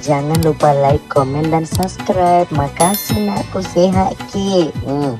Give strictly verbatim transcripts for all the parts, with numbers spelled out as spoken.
Jangan lupa like, komen, dan subscribe. Makasih, nakku, sehat ki. Hmm.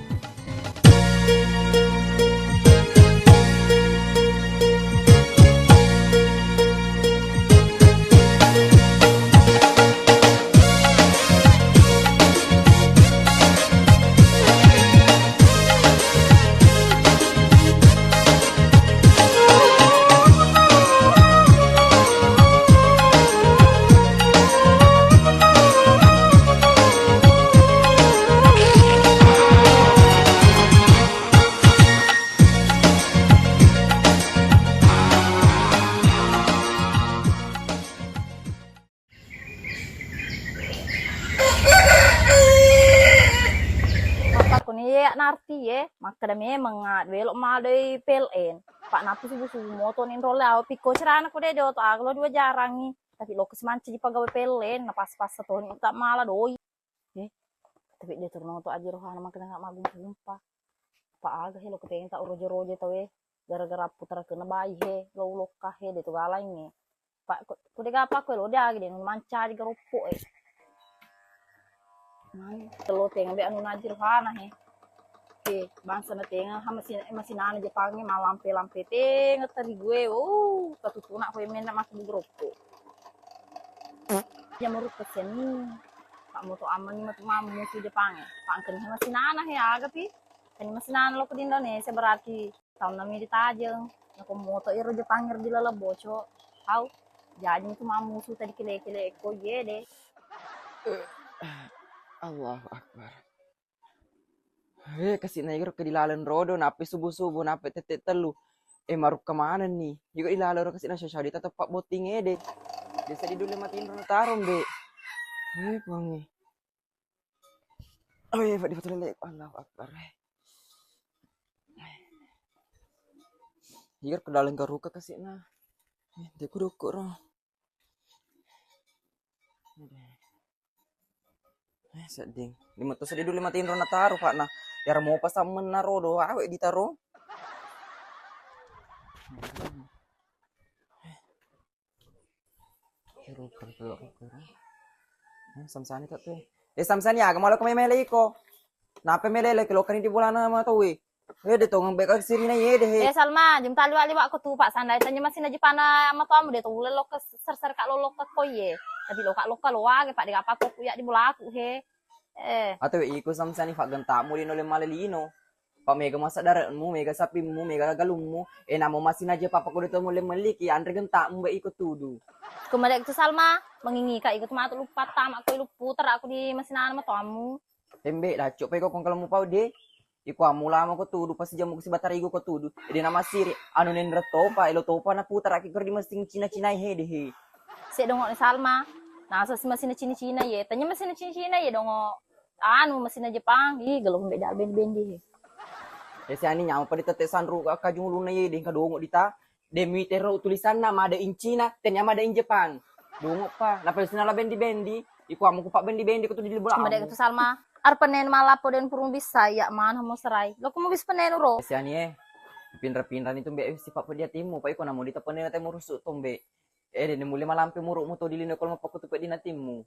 Makkakuni ye Narti ye, makkeda memeng a, welo madoi P L N. Pak napi subuh-subuh moto ni rolle awa pikko cerana ko de, de oto aga lo dua jarangi. Tapi lo kesemanci di pagawe P L N, na pas-pas toni tak mala doi. Eh, tapi de terno to aji rohana makkeda nggak magumpa-gumpa. Apa aga he lo ketenta uroje-roje tawe. Gara-gara putra kena bayi he, lo lokka he, de to galainge. Pak, ko, ko de gapa ko lo de agi de mancari garoppo e. Mane, telo tenga be anu naji rohana he. He, bangsa na tenga ha masi-, masinana Jepangnge malampe-lampe tenga tarigue. Oh, katutuna ko menna matu garoppo. Ya muruk kesiani. Pak moto amangi matu mamu musu Jepangnge. Pak engkani masinana he aga pi. Kani masinana lo ke di Indonesia berarti. Taunna mi ditajeng, nako moto iro Jepang iro dilaleng boco, hau, jaji tu mammusu tadi kile-kile ko iye de. Allahu Akbar. Eh, kasi na iro ke dilaleng rodo, nape subuh-subuh, nape tette tellu. Eh, marukka manenni. Iko dilaleng ro kasi na sosau di tetep botting ede. Desa di dulu matinro tarong be. Eh, pangi. Oh iya, Pak, di foto lele. Allahu Akbar. Iya, ke dalam garuka kasih nah. Eh, dia kudu kok roh. Eh, sedih. Lima tuh sedih dulu lima tinro na taruh, Pak, nah. Yar mau pas temen na rodo, awe ditaro. Eh, Samsani tak tuh. Eh, Samsani aga malah kemai mele iko. Nape mele lagi lokani di bolana sama tuh. Eh, de tongeng beka sirina ye de he. Eh, Salma, jum tali wali wakko tu Pak Sandai tanya masih naji pana sama tuamu de to ulle lokka ser-ser kak lo lokka koye. Tapi lokka lokka lo wage Pak de apa kok ya di bolaku he. Eh. Atau iko Samsani fak gentamu di nole male lino. Pa mega masa daretmu, mega sapimmu, mega galummu, e namo masinaja papa ko de to mulle melliki, anre genta mbe iko tudu. Ko made tu Salma, mangingika iko tu matu luppa tama ko luppu tera aku di masinana matoammu. Tembe, daco pa iko kong kalau mupau de. Iko ammu lama ko tudu, pasti jamu ko sibatarigu ko tudu. Ede nama siri, anu nenre topa, elo topa na putara ki kor di mesing Cina-Cina he de he. Se dongo ni Salma, nasa si masina Cina-Cina ye, tanya masina Cina-Cina ye dongo. Anu, masina Jepang, ih gelo mbe dal bendi-bendi he. Ese ani nyameng pa ditette sanru kajung ulunna ye dengka dongo dita. De mitero tulisanna made in Cina, tenia made in Jepang. Dongo pa, napa sina la bendi-bendi. Iko amu ku pa bendi-bendi ko tu di bola. Made tu Salma. Ar penen malappo den purung bisa ya mana mo serai. Lo ku mo bis penen ro. Ese ani e. Pinra-pinra ni tu mbe sifat pedi atimmu, pa iko namo dita penen te murusu to mbe. Eh, de mulle malampe muruk mu to di lino kol mapakku tu pedi natimmu.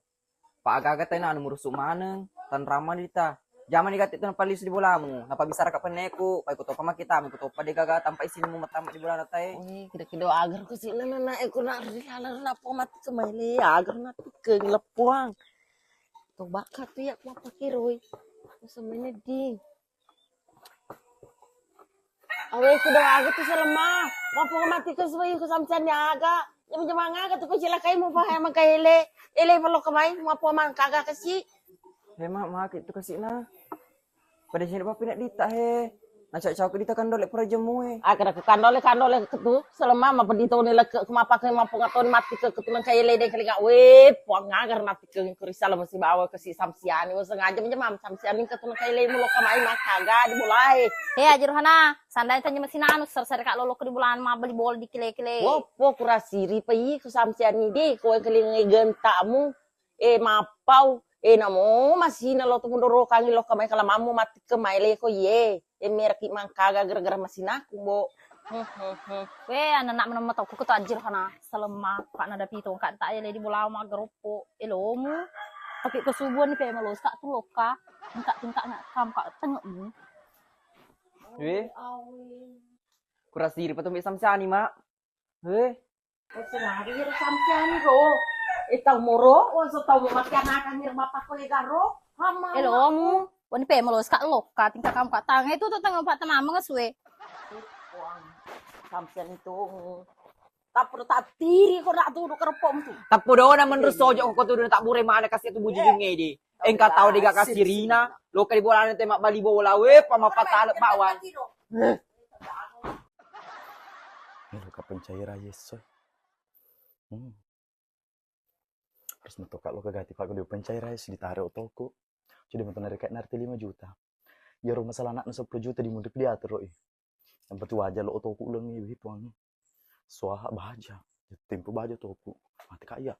Pa aga-aga taina anu murusu maneng, tanrama dita. Jamani gatti tu napallisu di bolamu, napabisara ka penneku, pa iko topa makita, iko topa de gaga tampa isinmu matama di bolana tae. Wih, kida-kida agar ku sina nana e ku na ri lala na po mati ke maile agar na tikeng lepuang. To baka tu ya ku apa kiroi. Masa mene ding. Awe ku do aga tu selema. Mapo mati ke suwe ku samsian ni aga. Jama-jama aga tu ku cilakai mu pa emang ka ele. Ele palo kamai mapo mang kaga kasi. Hema maki tu kasi na. Pada sini papi nak dita he. Nah cak cak dita kandole pura jemu he. Aga ku kandole kandole ke tu selema mapa ditoni leke ku mapa ke mapo ngatoni mati ke ketulang ka ele de kelinga. We puang agar mati ke ku risala mesti bawa ke si samsiani. Sengaja menjemam samsiani ke tu nakailemu lo kamai makkaga di bolae. He Aji Rohana, sandai tanya masina anu ser-ser ka lolokko di bolana mabbali bol di kile-kile. Woppo kurasiri pa iko samsiani di koe kelingai gentamu. E mappau. E namo masina lo tu mundorokangi lo kamai kalamammu matti ke maile ko ye. E meraki mangkaga gara-gara masinaku bo. Weh, anak-anak menemma tau ku ketajir kana selema kak nada pitong kak tak ele di bola maggeroppo elomu. Tapi kesubuhan ni pe melos kak tu loka. Engkak tingkak ngak kam kak tengekmu. Weh. Kurasiri patombe samsiani, Mak. Weh. Sengari ro samsiani ro. Eh, tau moro, waso tau memakai anak-anak ro bapak kolega ro. Hama. Elomu. Wani pe melos kak loka tingkah kamu kak tangai tu tu tengah empat temameng sue. Samsiani tu. Tappo tattiri ko nak tudu kereppok tu. Tappo dona menurut sojo ko tudu tak bure mana kasih tu buji dunge di. Engka tau dega kasirina. Loka di bola nanti mak bali bola we pama patale bawang. Elo ka pencaira yesso. Hmm. Harus metoka lo kegati pak kedua pencaira yesso ditare otoku. Jadi metu narika narti lima juta. Iyaro masalah anakna seppulo juta di mundu diatur lo i. Yang penting wajar lo otoku ulengi wi puangi. Suaha baja. Tempo baja toku. Mati kak iya.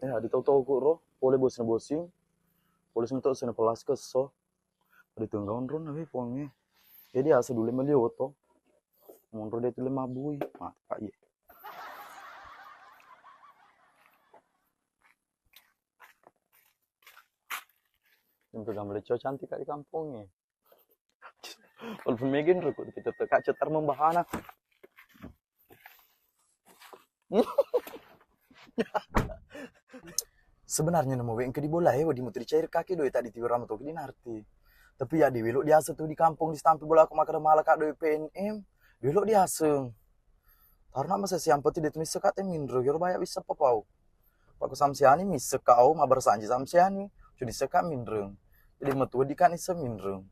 Eh, adi tau toku ro, pole bosna bosing, pole sing tau sena pelas kesso. Adi tengga onronna we puangi. Jadi asa dule meli oto. Monro de tule mabui. Mati kak iya. Untuk gambar cowok cantik kak di kampungnya. Walaupun mega ro kok kita teka cetar membahana. Sebenarnya namo wengke di bola e, wadi mutu dicair kaki doi tadi tiwira matoki dinarti. Tapi ya di welo diasa tu di kampung di stampe bola aku makan mala kak doi P N M. Di welo diasa. Tarna masa siampa tu dia tu missa kak te minro, yoro banyak bisa papau. Pakko samsiani misseka au, mabbarasanji samsiani, cudisseka minreng. Jadi metu weddikka nisseng minreng.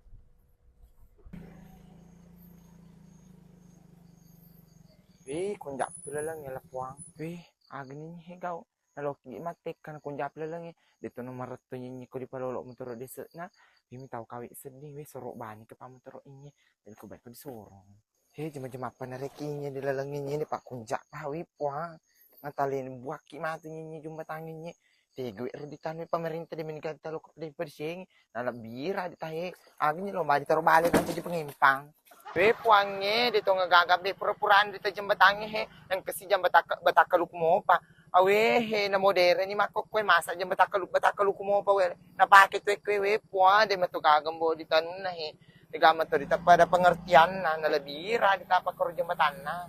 Wih, kunjak tu laleng ya puang. Wih, agni he gau. Naloki mattekka na kunjak laleng e. Deto no maretto nyenyi ko dipalolo mutoro desekna. Wih, mi tau kawe seddi, wih, soro bani ke pamutoro inye. Jadi ko baik ko disorong. He, jema-jemappa narekki inye di laleng inye ni pakkunjak pawi puang. Ngataleni buakki matu inye jumbatangnge inye. Tega ro ditanu pamerintah de meniga talo ko de persengi. Nalebbira ditahe. Agni lo madi taro bale nanti di pengempang. We puangnge de to ngagaga be pura-purana di jembatangnge he. Engkasi jembataka bataka luku mopa. Awe he na modern ni makko koe masa jembataka luku bataka luku mopa we. Napake tu ekkoe we puang de matu gaga mbo ditanunna he. Degaga metto ri tappada pengertianna, nalebira ri tapa koro jembatanna.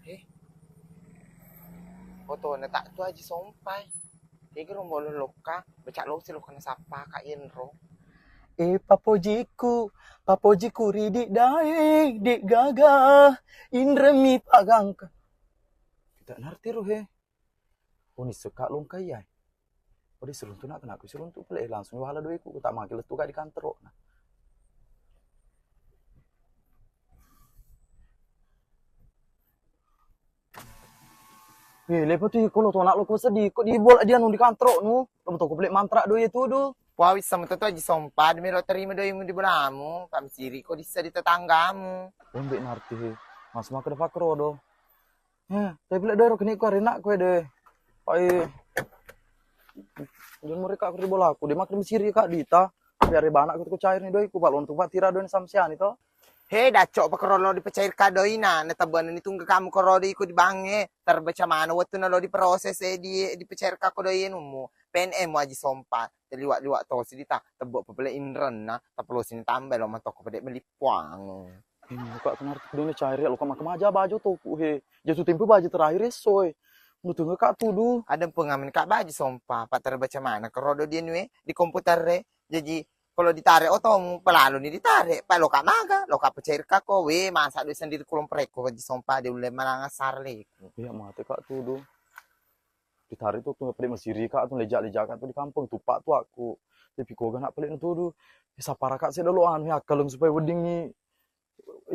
Eh. Fotona tak tu Aji Sompai. Tega ro molo lokka, becak losi lokka nasappa kak yenro. Eh, papojiku, papojiku ridi dae, di gaga, inremi pagangka. Kita narti ro he. Unisseng kak longkai yae. Ode siruntu nak kena ku siruntu pale langsung wala doiku ku tak maki lettu kak di kantoro na. Eh, lepa tu iko lo tonak lo ko sedih ko di bola dia nu di kantoro nu. Lo toko pale mantra doi itu du. Puawi sama tu Aji Sompa demi lo terima doimu di bolamu. Pamisiri ko dissa di tetanggamu. Lembe narti he. Mas maka dapat kerodo. Heh, tapi lek doi ro kene ku arenakku de. Pai. Jangan mereka aku di bolaku, de makin mesiri kak dita. Biar banakku tu cair ni doiku, balon tu patira doi samsiani to. He, dacok pakerolo dipecairka doina, na tebbeneni tungga kamu kero doiku di bank e. Terbaca mana wettu na lo diproses e di dipecairka ko doi anummu. P N M Aji Sompa, teliwak-liwak tosi dita, tebbe pepele inrenna, tapelosini tambai lo matokko pede melipuang. Muka tu narti dona cair ya, lo kama kemaja bajo toku he. Jatuh tempo bajo terakhir esso e. Mutunga kak tudu. Ada pengamen kak bajo Sompa, pak terbaca mana kerodo dia nue di komputer e. Jaji kalau ditare otomu, pelaloni ditare, pa lo kak maga, lo kak pecair kak ko, we masa doi sendiri kulompreko Aji Sompa de ulle manang asar leku. Iya mate kak tudu. Ditare tu tu pede mesiri kak tu leja-leja kak tu di kampung tupak tu aku. Tapi koga nak pale tudu. Sapara kak sedolo anu ya kaleng supaya weddingi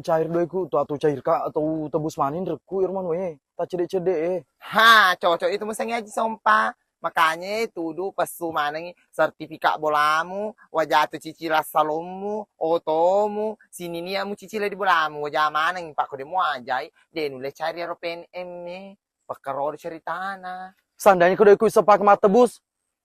cair doiku tu atau cair kak atau tebus manin rekku irman we. Tak cedek-cedek e. Ha, cocok itu musengi Aji Sompa. Makanya tudu pessu manengi sertifikat bolamu, wajatu cicilan salonmu, otomu, sininiamu cicila di bolamu, waja manengi pak ko de muajai, de nulle cair ero P N M e. Pakkarodo ceritana. Seandainya ko doiku iso pake mattebus,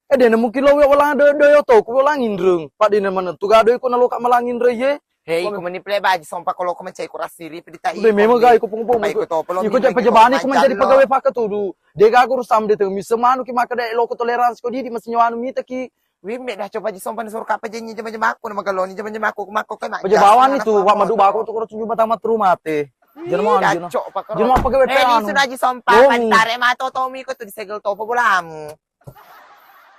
Eh, de' na mungkin lo welang do, do yo to, ku welang inreng. Pak de' na mana tu gado iko na loka malang inreng ye. Hei, iko meni pele baji sompa ko loko mencai ko rasiri pedi tai. Udah memang gai ko pung pung. Iko to pelo. Iko cek pajabani ko menjadi pegawai pakai tudu. De' ga guru sam de' teng mise manu ki maka de' loko toleransi ko di di masih nyawanu mita ki. Wimbe dah coba ji sompa ni surka pajenyi jama-jama aku na magaloni jama-jama aku mako kai. Pajabani tu wa madu bako tu ko tunju mata matru mate. Jeno mau jeno. Jeno mau pegawai pelo. Sudah ji sompa pantare mato tomi ko tu disegel topo bolamu.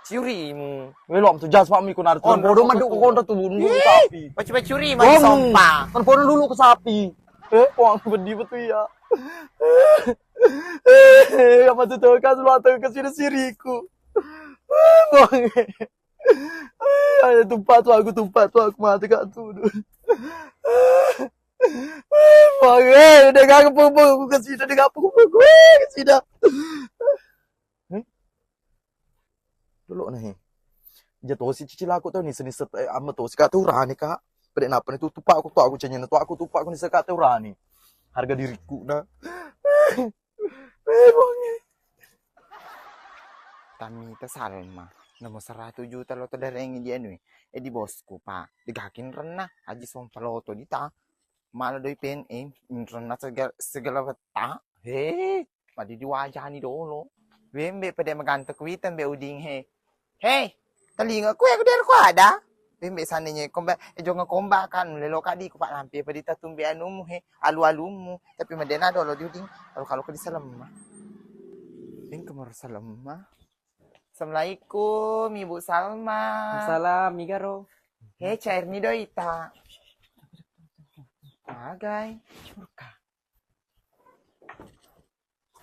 Ciurimu. Welo tu jas pak miku nari. Oh, bodoh madu ko kontra tu bundu sapi. Pacu-pacuri mani sompa. Kan bodoh dulu ke sapi. Eh, wang pedih betul ya. Eh, apa tu tahu kan semua tahu ke sini siriku. Bang. Ayo tumpak tu aku tumpak tu aku mati kak tu. Bang, eh, dia kagak pukul ke sini dia kagak pukul ke sini. Dulu nih. Jatosi cicilaku tau nisa-nisa, eh, amma tosi kak tau rani kak. Pede napa ni tu tupak aku tu aku canyana tu aku tupak aku nisa kak tau rani. Harga diriku na. Eh, bongi. Tamita Salma. Namo seratus juta lo todarengi di anu. Eh, di bosku pak. Digakin renna aji sompa loto di ta. Mala doi P N M, inrenna segala, segala wetta. He, madi diwajani dolo. Wembe pede maganta kuita mbe uding he. He, telinga ku aku der ku ada. Wembe sanenya komba, eh, jonga komba kan lelo kadi ku pak lampe pedi tatumbe anumu he, alu-alumu. Tapi madena dolo di uding, kalau kalau ke di Salma. Bing kemur Salma. Assalamualaikum, Ibu Salma. Salam, Migaro. He, cair ni doi ta. Agai. Curka.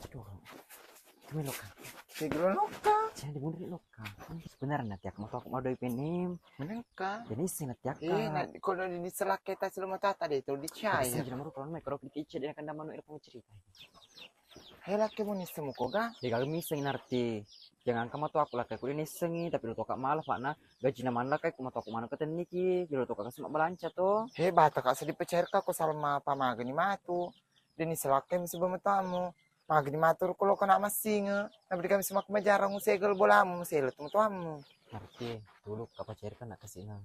Aduh. Kami loka. Tegro loka. Jadi mundur loka. Sebenarnya tiak mau aku mau doi P N M. Menengka. Jadi sih tiak. Eh, na kalau di selak kita selama tata deh, tuh dicai. Sih nomor kalau mau kalau dikicil dia kan manu air cerita. He, lakke mu nisseng muko ga? De gaga misseng narti. Jangan ka matu aku lakke ku de nissengi, tapi lo toka mala, Pak, na gajina maneng lakke ku matu aku maneng ketenniki, jolo toka kasi mabbalanca to. He, bata ka seddi pecair ka ko Salma pa magani matu. De nisseng lakke musiba matuammu. Magani matu ro ko lo kena massinge. Nabi de kami semak majarang usegel bolamu, musele tu matuammu. Narti, tuluk ka pacair ka nak kasina.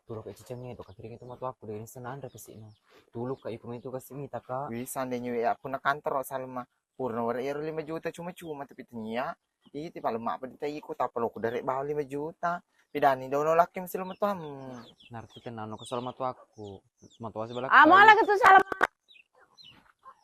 Tuluk ka cicengi to kakiringi tu matu aku de nisseng nanre kasina. Tuluk ka iku mitu kasi mita ka. Wi, seandainya wi aku na kantor Salma. Purna wara iyaro lima juta cuma-cuma, tapi tania iti palemma pa dita iko, tappa loko dare bawang lima juta. Pedani dolo lakke mesti lo matuammu. Narti tenna no kesal matuakku. Matuasi balakku. Amo ala ketu Salma.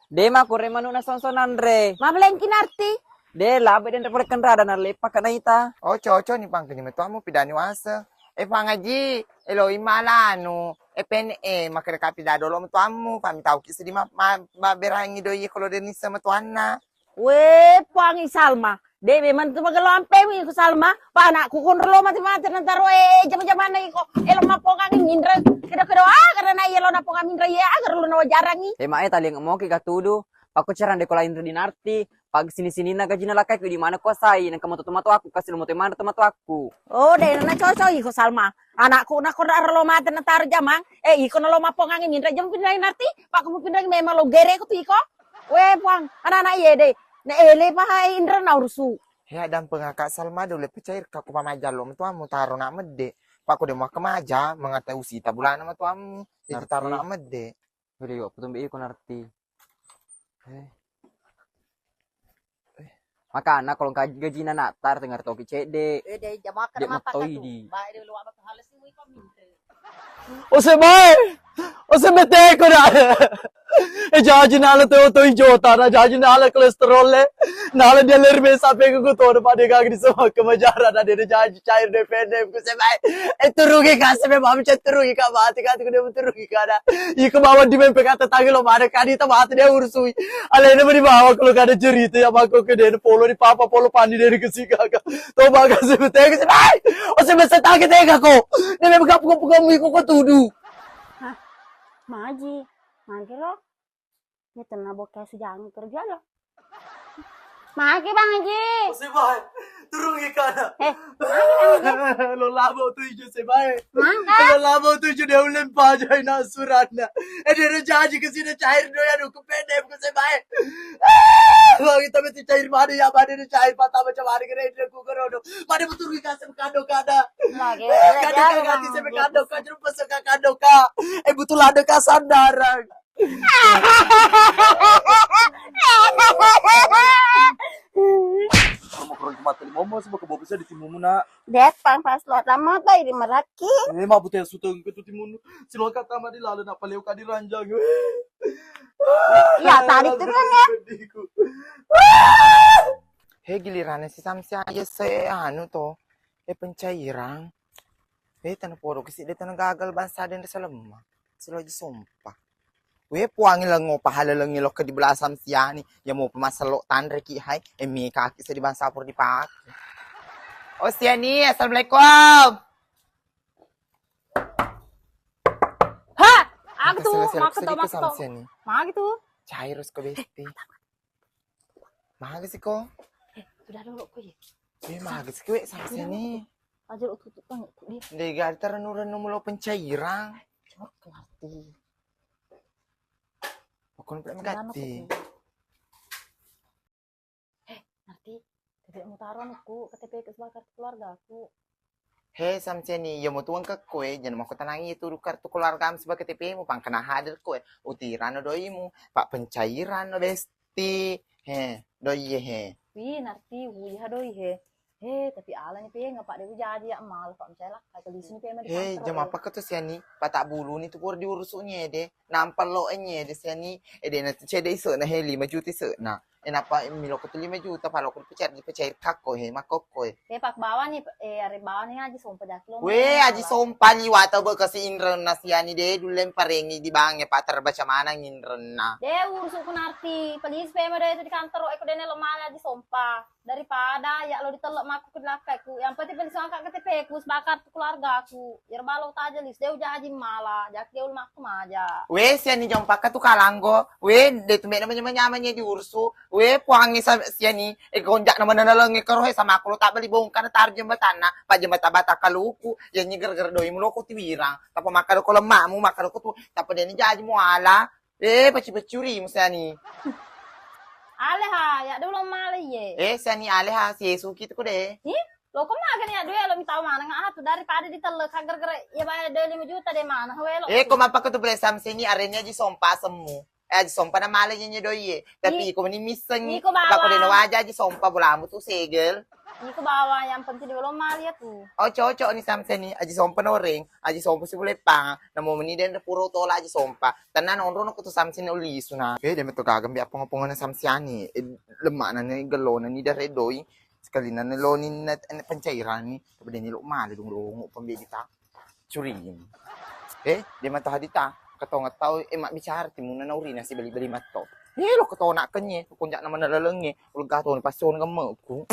De ma kore manu na sonsonanre. Mabelengki narti. De labe den pole kenrada na lepa kana ita. Oh, cocok ni pangkeni matuammu pedani wase. Eh, Pang Aji, eloi malanu. Eh, P N M, makkeda kapi da dolo matuammu, pa mitauki seddi ma, ma, mabberangi doi ko lo de nisseng matuanna. We, Puang i Salma, de memang tu magello ampemi ko Salma, pa anakku konro lo mate-mate nantaro, eh, jama-jamanna iko, eh, lo mappongangi minre, kedo-kedo, ah, karena iya lo napongang minre, iya, agar lo nawajarangi. Eh, mae, taliang moki katudu, pakko cerang de ko lain ri dinarti, Pag sini-sininna gajinna lakkaikku, di mana kuasai, nengka moto tomatoakku, kasi lo moto manre tomatoakku. Oh, de na cocok iko Salma. Anakku nako ro lo mate nataro jamang, eh, iko na lo mappongangi minre jam pinrangi narti, pakku mupinrangi memang lo gereku tu iko. We Puang, anak-anak iye de, na ele pa hai inre na urusu. He, addampengaka Salma, dole pecair ka ku pamajallo matuammu taro na medde. Pakku de muakka maja, mengata usita bulana matuammu. Jadi taro na medde. Udah, yuk, aku tumbe iko narti. Eh. Makana kalau gaji gajina natar tengah toki cedde. Eh, dai jamaka. Dia matoi di. Baik dia luar apa halus ni kau minta. Ose bae. Ose beteko da. Eh, jaji nala to to ijota na jaji nala kolesterol le. Nala dia ler be sampai ke kuto pada gagi di semua kemajara na dia jaji cair D P D ku sebae. Eh, turugi ka sebe mami chat turugi ka mati ka tu dia turugi ka da. Iko bawa di mempe kata tangi lo mana kadi ta mati dia urusui. Alena mani bawa kalau kada cerita ya mako ke dia polo di papa polo pandi dia ke sigaga. To baga sebe tega sebae. O sebe setage tega ko. Dia memang kapu kapu kamu iko ko tudu. Hah? Maji, mangke lo. Ini tenang bokeh sujang kerja lo. Magi Bang Haji. Sebae, turungi kana. Eh, magi Bang Haji. Lo labo tu ijo sebae. Mangga. Lo labo tu ijo dia ulem pajai na surana. Eh, dia udah janji ke sini cair doyan aku pendek ke sebae. Ah! Wah, kita mesti cair mana ya, mana ni cair patah macam mana kena ini aku kerono. Mana betul kita sebelah kado kada. Lagi, kado kada, kado kada, jeruk pasang kado ka. Eh, betul ada ka sandarang. Kamu kurang kematian momo sebab kebo bisa di timumu, Nak. Depang pas lo lama tai di meraki. Eh, mabute suteng ke tu timumu. Siloka tama di lalu nak paleo ka di ranjang. Iya, tadi tu kan ya. Peddiku. He, giliranna si Samsiani, iya se anu to. Eh, pencairan. Eh, tana podo kasi de tana gagal bangsa den salemma. Silo ji sompa. We, puangi lengo pahala lengi lo ke di belasang Siani. Ya mau pemaselok tanre ki hai. Eh, mi kaki se di bangsa pur dipake. Oh, Siani, assalamualaikum. Ha, aku tu, maksud to, maksud to. Siani. Magi tu? Cair ko besti. Maga siko? Eh, sudah dulu ko ye. Eh, maga siko we sama sini. Aja lo tutup kan ko dia. Ndai gari tarenu-renu mulo pencairan. Cuma ngerti. Pokoknya pula mengganti. Eh, nanti tidak mau taruh aku K T P ke sebagai kartu keluarga aku. He, Samsiani, iya mutuang ke koe, jangan mau ketenangi itu kartu keluargamu sebagai K T P-mu, pangkena hadir koe, utirano doimu, pak pencairan no besti. He, doi he. Wi, narti, wi, ha doi he. He, tapi alani pe ngapa de ujaji ya mal, pak mencai lah, kayak di sini pe mah di kantor. He, jam apa ke tu Siani? Patak bulu ni tu pur diurusuknya de. Nampa lo enye de Siani, ede na tu cede iso na he lima juta iso na. Eh, napa milo ko tu lima juta, palo ko dipecair, dipecair kakko he, makkokko he. Eh, pak bawa ni, eh, are bawa ni Aji Sompa jaki lo. We, Aji Sompa liwa tau bekasi inrenna Siani de, dulle parengi di bank e, pak terbaca manang inrenna. De, urusu ku narti, pelis pe mado itu di kantor, eko dene lo male Aji Sompa. Daripada ya lo ditellek makku ke belakang ku, yang penting pelis angkat K T P ku, sebagai kartu keluarga ku. Iyaro balo taja lis, de ujaji mala, jaki de ulmakku maja. We, Siani jompaka tu kalanggo. We, de tu mena manyamanya diursu. We, puangi sa-, Siani, e gonjak na manana lengi karo he sama aku lo tak beli bongkar tar jembatanna. Pak jembatan bata kaluku. Ya nyi gara-gara doi mulo ko tiwirang. Tapa maka doko lemakmu, maka doko tu. Tapa deni jaji muala. Eh, peci-pecuri mu Siani. Ale ha, ya de ulo mala ye. Eh, Siani ale ha, si Yesu ki tu ko de. Ih, lo ko maga ni ya dua lo mitau mana nga atu daripada ditellek ka gara-gara ya bayar dua lima juta de mana, we lo. Eh, ko mappa ko tu beli Samsiani arenya Aji Sompa semmu. Eh, Aji Sompa na mala ye nye doi ye. Tapi ko meni missengi. Iko bawa. Bako de na waja Aji Sompa bolamu tu segel. Iko bawa yang penting de ulo mala ya tu. Oh, cocok ni Samsiani, Aji Sompa noreng, Aji Sompa si bule pang. Namo meni den puro tola Aji Sompa. Tenna nonrono ko tu Samsiani ulisu na. Eh, de meto gaga mbi apong-apongna Samsiani. Eh, lemakna ni gellona ni dare doi. Sekalina ni lo ni na, na pencairan ni. Tapi de ni lo male dong lo ngo pembe dita. Curiga. Eh, de mata hadita. Ketonga tau, eh, mak bicara timunna na urina si beli-beli matto. Eh, lo ketona kenye, konjak nama na lalengnge. Ulega to ni passion gemmeku.